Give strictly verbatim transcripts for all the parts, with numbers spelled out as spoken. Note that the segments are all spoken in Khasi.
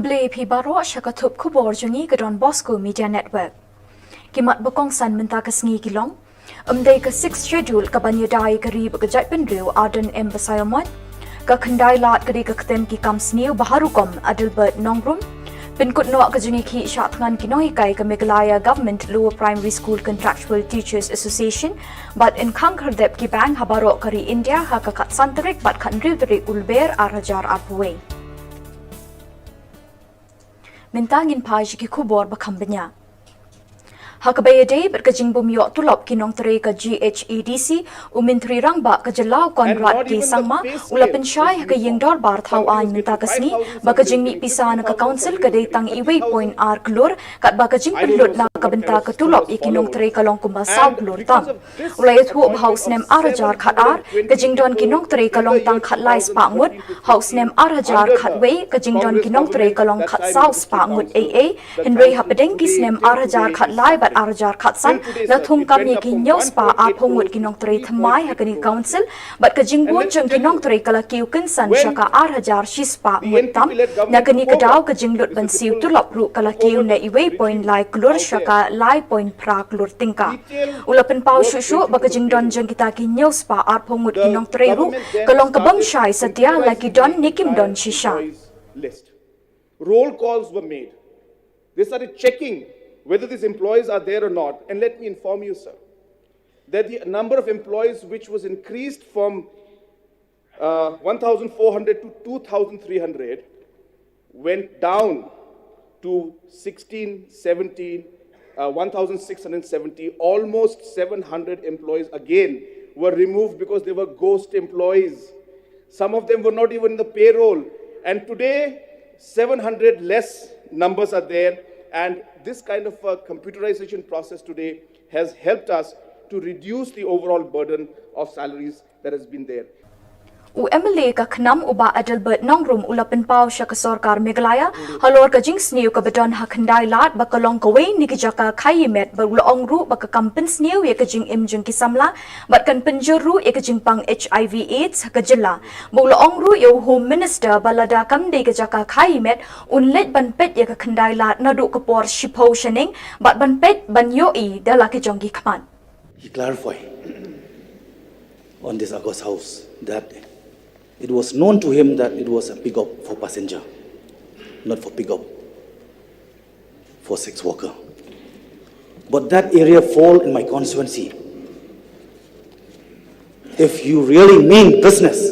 Khublei ïa phi baroh sha ka thup khubor jong ngi ka Don Bosco Media Network. Ki mat ba kongsan mynta ka sngi ki long: Ym dei ka Sixth Schedule kaban ïada ïa ka ri bad ka jaitbynriew, Ardent M Basaiawmoit. Ka Khyndai Lad ka dei ka ktem ki kam sniew ba ha rukom, Adelbert Nongrum. Pynkut noh ka jingïakhih shah thngan ki nonghikai ka Meghalaya Government Lower Primary School Contractual Teachers Association. Bad yn khang khyrdep ki bank ha baroh ka ri India ha ka khatsan tarik bad khathynriew tarik u Lber ar hajar arphew wei. Mynta ngin phai sha ki khubor ba kham bniah. Ha kaba ïadei bad ka jingbym ïoh tulop ki nongtrei ka G H A D C, u Myntri Rangbah ka jylla u Conrad K Sangma u la pynshai ha ka ïing dorbar thaw aiñ mynta ka sngi ba ka jingmih pisa na ka council ka dei tang iwei point ar klur, katba ka jingpynlut na ka bynta ka tulop ïa ki nongtrei ka long kumba saw klur tam. U la ïathuh ba ha u snem ar hajar khatar ka jingdon ki nongtrei ka long tang khatlai spah ngut, ha u snem ar hajar khatwei ka jingdon ki nongtrei ka long khatsaw spah ngut ei ei. Hynrei hapdeng ki snem ar hajar khatlai bad ar hajar khatsan la thung kam ïa ki hynñiew spah arphew ngut ki nongtrei thymmai ha kane ka council, bad ka jingbun jong ki nongtrei ka la kiew kynsan sha ka ar hajar shi spah ngut tam. Na kane ka daw ka jinglut ban siew tulop ruh ka la kiew na iwei point lai klur sha ka lai point phra klur tyngka. U la pynpaw shuh shuh ba ka jingdon jong kita ki hynñiew spah arphew ngut ki nongtrei ruh ka long ka bym shai satia la ki don ne kim don shisha. Roll calls were made. They started checking whether these employees are there or not. And let me inform you, sir, that the number of employees which was increased from uh, one thousand four hundred to two thousand three hundred went down to sixteen, seventeen, uh, one thousand six hundred seventy, almost seven hundred employees again were removed because they were ghost employees. Some of them were not even in the payroll. And today, seven hundred less numbers are there. And this kind of a computerization process today has helped us to reduce the overall burden of salaries that has been there. U M L A ka KHNAM u Bah Adelbert Nongrum u la pynpaw sha ka sorkar Meghalaya halor ka jingsniew kaba don ha Khyndai Lad ba ka long kawei na ki jaka khaii met, bad u la ong ruh ba ka kam pynsniew ïa ka jingim jong ki samla bad kan pynjur ruh ïa ka jingpang H I V AIDS ha ka jylla. Bad u la ong ruh ïa u Home Minister ba lada kam dei ka jaka khaii met, un leit ban peit ïa ka Khyndai Lad naduh ka por shiphew shaneng bad ban peit ban ïohi da la ki jong ki khmat. He clarified on this August House that it was known to him that it was a pick-up for passenger, not for pick-up for sex worker. But that area fall in my constituency. If you really mean business,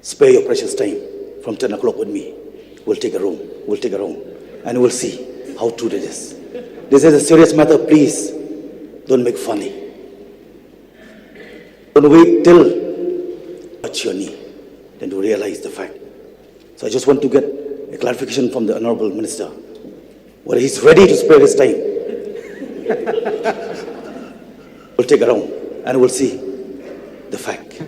spare your precious time from ten o'clock with me. We'll take a room. We'll take a room. And we'll see how true it is. This is a serious matter. Please don't make funny. Don't wait till touch your knee. Then you realize the fact. So I just want to get a clarification from the Honorable Minister whether he's ready to spare his time. We'll take a round and we'll see the fact.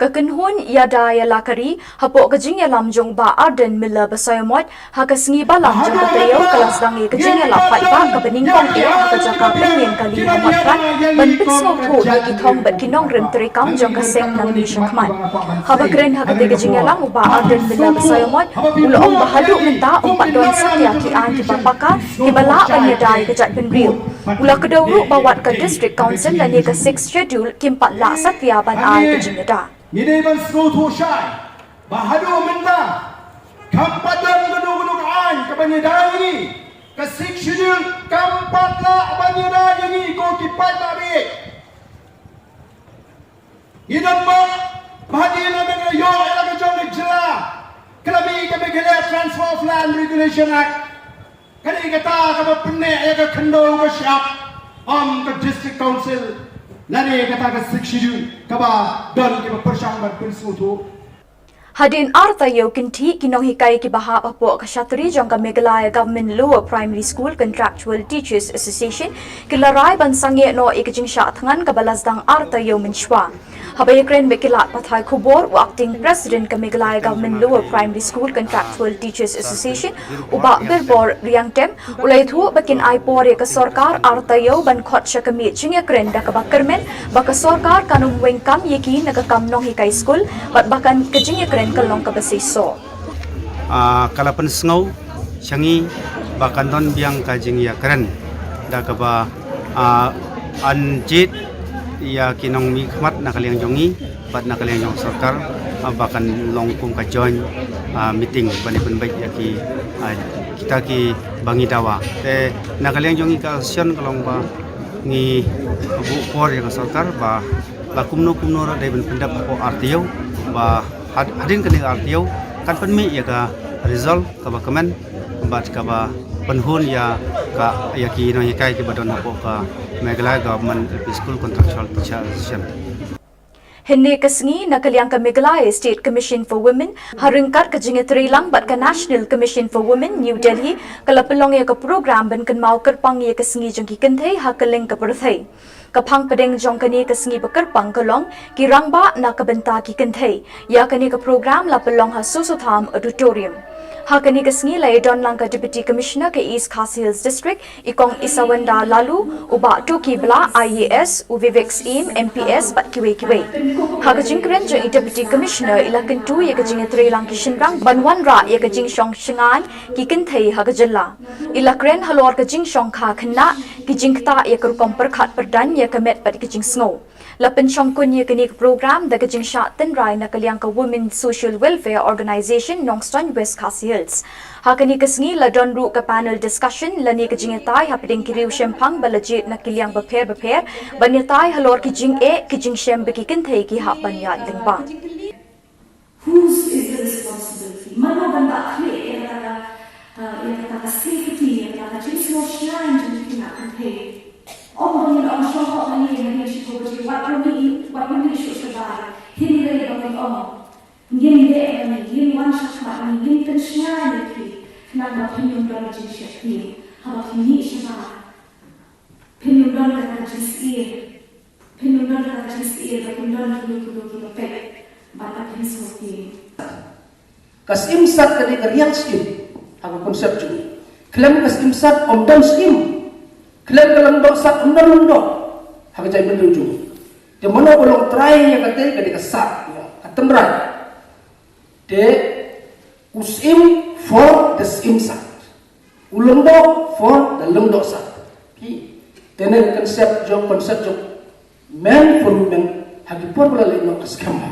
Ka kynhun ïada ïa la ka ri hapoh ka jingïalam jong u Bah Ardent Miller Basaiawmoit ha ka sngi Balang jong ka taïew ka la sdang ïa ka jingïalap paidbah kaba nyngkong eh ha ka jaka pynïeng kali ha Mawkyrwat ban pynsngewthuh ïa ki thong bad ki nongrim treikam jong ka seng nangne shakhmat. Haba kren ha katei ka jingïalang u Bah Ardent Miller Basaiawmoit u la ong ba haduh mynta ym pat don satia ki aiñ kiba paka kiba lah ban ïada ïa ka jaitbynriew. U la kdew ruh ba wat ka District Council lane ka Sixth Schedule kim pat lah satia ban ai ka jingïada. Ngi dei ban sngewthuh shai ba haduh mynta kam pat don kano kano ka aiñ kaban ïada ïa ngi. Ka Sixth Schedule kam pat lah ban ïada ïa ngi ko ki paidbah. Ngi don ba hadien ba ka ïoh ïa la ka jong ka jylla ka la mih ka Meghalaya Transfer of Land Regulation Act. Ka dei kata kaba pynneh ïa ka khyndew ka shyiap. Ym ka District Council lane kata ka Sixth Schedule kaba don kiba pyrshang ban pynsngewthuh. Hadien ar taïew kynthih ki nonghikai kiba hap hapoh ka shatri jong ka Meghalaya Government Lower Primary School Contractual Teachers Association ki la rai ban sangeh noh ïa ka jingshah thngan kaba la sdang ar taïew mynshuwa. Haba ïakren bad ki lad pathai khubor u Acting President ka Meghalaya Government Lower Primary School Contractual Teachers Association u Bah Birbor Riangtem u la ïathuh ba kin ai por ïa ka sorkar ar taïew ban khot sha ka miej jingïakren da kaba kyrmen ba ka sorkar kan ym weng kam ïa ki na ka kam nonghikai skul bad ba kan ka jingïakren ka long kaba seisoh. Ah, ka la pynsngew sha ngi ba kan don biang ka jingïakren da kaba, ah, yn jied ïa ki nongmihkhmat na ka liang jong ngi bad na ka liang jong sorkar, ah, ba kan long kum ka joint, ah, meeting ban ïa pynbeit ïa ki, ah, kita kiba ngi dawa. Te na ka liang jong ngi ka association ka long ba ngi buh por ïa ka sorkar ba, ba kumno kumno ruh dei ban pyndep hapoh R T O ba had-, hadien kane ka R T O kan pynmih ïa ka result kaba kmen bad kaba pynhun ïa ka, ïa ki nonghikai kiba don hapoh ka Meghalaya Government L P School Contractual Teacher Association. Hynne ka sngi na ka liang ka Meghalaya State Commission for Women, ha ryngkat ka jingïatreilang bad ka National Commission for Women, New Delhi, ka la pynlong ïa ka program ban kynmaw kyrpang ïa ka sngi jong ki kynthei ha kylleng ka pyrthei. Ka phang pdeng jong kane ka sngi ba kyrpang ka long ki rangbah na ka bynta ki kynthei. Ïa kane ka program la pynlong ha Sosotham Auditorium. Ha kane ka sngi la ïadon lang ka Deputy Commissioner ka East Khasi Hills District, i Kong Isawanda Laloo, u Bah Toki Blah, I A S, u Vivek Syiem, M P S, bad kiwei kiwei. Ha ka jingkren jong i Deputy Commissioner i la kyntu ïa ka jingïatreilang ki shynrang ban wanrah ïa ka jingshong shngaiñ ki kynthei ha ka jylla. I la kren halor ka jingshongkha khynnah, ki jingktah ïa ka rukom pyrkhat pyrdaiñ ïa ka met bad ka jingsngew. La pynshongkun ïa kane ka program da ka jingshah tynrai na ka liang ka Women Social Welfare Organisation Nongstoiñ West Khasi Hills. Ha kane ka sngi la don ruh ka panel discussion lane ka jingïatai hapdeng ki riew shemphang ba la jied na ki liang bapher bapher ban ïatai halor ki jingeh ki jingshem ba ki kynthei ki hap ban ïaid lyngba. Whose is the responsibility? Mano ban da khlieh ïa kata ka, uh, ïa kata ka safety, ïa kata ka jingsngew shngaiñ jong ki khynnah kynthei? Ym ba ngin ong shong hok hangne, hangne shiphew baje, wat rum hi, wat rum hi shuh shabar. Hynrei ba ngin ong ngin leh hangne, ngin wan shakhmat hangne, ngin pynshngaiñ ïa ki, khnang ba phin ym don jingsheptieng haba phin mih shabar. Phin ym don kata ka jingsheptieng. Phin ym don kata ka jingsheptieng, ba phin don kino kino kiba peit bad ba phin sngewthuh. Ka Syiem Sat ka dei ka real syiem ha ka concept jong ngi. Khlem ka Syiem Sat ym don syiem. Khlem ka Lyngdoh Sat ym don lyngdoh ha ka jaitbynriew jong ngi. Te mano ba long trai ïa kata ka dei ka sat, ka tynrai. Te u Syiem for the Syiem Sat. U Lyngdoh for the Lyngdoh Sat. Ki. Te ne ka concept jong, concept jong men for women ha ki por ba la leit noh ka skhem.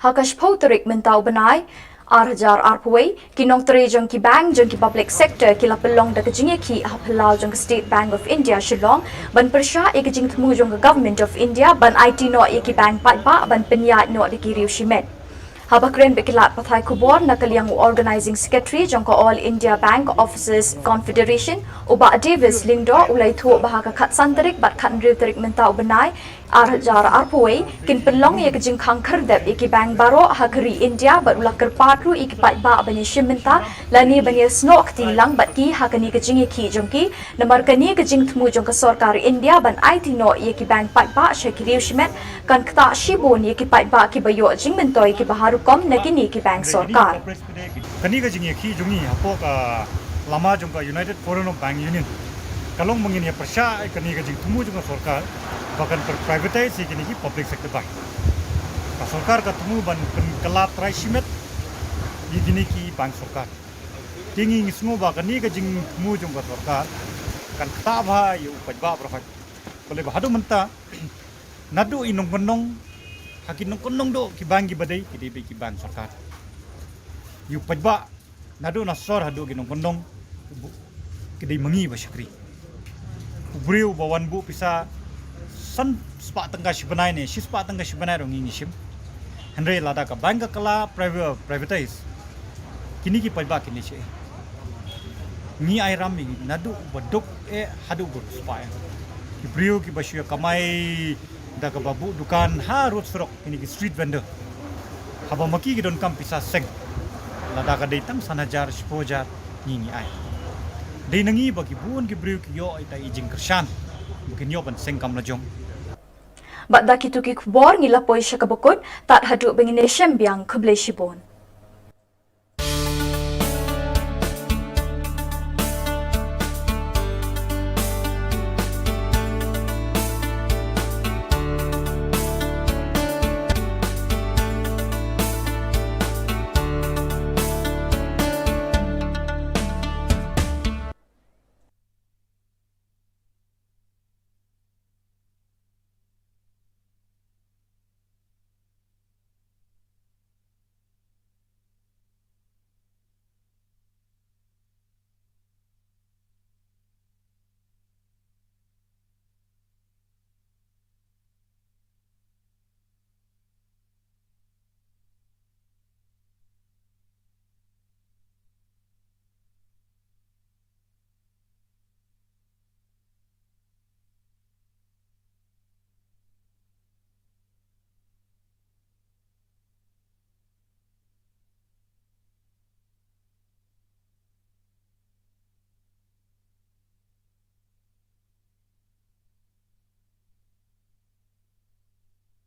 Ha ka shiphew tarik mynta u bnai ar hajar arphew wei, ki nongtrei jong ki bank jong ki public sector ki la pynlong da ka jingïakhih ha phyllaw jong ka State Bank of India Shillong ban pyrshah ïa ka jingthmu jong ka Government of India ban aiti noh ïa ki bank paidbah ban pynïaid noh da ki riew shimet. Haba kren bad ki lad pathai khubor na ka liang u Organising Secretary jong ka All India Bank Officers Confederation, u Bah Davis Lyngdoh, u la ïathuh ba ha ka khatsan tarik bad khathynriew tarik mynta u bnai ar hajar arphew wei kin pynlong ïa ka jingkhang khyrdep ïa ki bank baroh ha ka ri India bad u la kyrpad ruh ïa ki paidbah ban ïashim bynta lane ban ïasnoh kti lang bad ki ha kane ka jingïakhih jong ki, namar kane ka jingthmu jong ka sorkar India ban aiti noh ïa ki bank paidbah sha ki riew shimet kan ktah shibun ïa ki paidbah kiba ïoh jingmyntoi kiba ha rukom na kine ki bank sorkar. Kane ka jingïakhih jong ngi hapoh ka lama jong ka United Forum of Bank Union ka long ba ngin ïa pyrshah ïa kane ka jingthmu jong ka sorkar ba kan pri-, privatize ïa kine ki public sector bank. Ka sorkar ka thmu ban pynkylla trai shimet ïa kine ki bank sorkar. Te ngi ngi sngew ba kane ka jingthmu jong ka sorkar kan ktah bha ïa u paidbah baroh. Balei ba haduh mynta naduh i nongkyndong ha ki nongkyndong duh ki bank kiba dei, ki dei beit ki bank sorkar. Ïa u paidbah naduh na sor haduh ki nongkyndong ki dei ma ngi ba shakri. U briew ba wan buh pisa san spah tyngka shi bnai ne shi spah tyngka shi bnai ruh ngi ngi shim. Hynrei lada ka bank ka kylla priva-, privatize, kine ki paidbah kin leit shaei? Ngi ai ram ïa ngi naduh ba duk eh haduh ba spah eh. Ki briew kiba shu ïa kamai da kaba buh dukan ha rud surok, kine ki street vendor, haba ma ki ki donkam pisa seng, lada ka dei tang san hajar, shiphew hajar, ngi ngi ai. Dei na ngi ba ki bun ki briew ki ïoh ita i jingkyrshan ba kin ïoh ban seng kam lajong. Bad da kitu ki khubor ngi la poi sha kaba kut, tad haduh ba ngin ïashem biang, khublei shibun.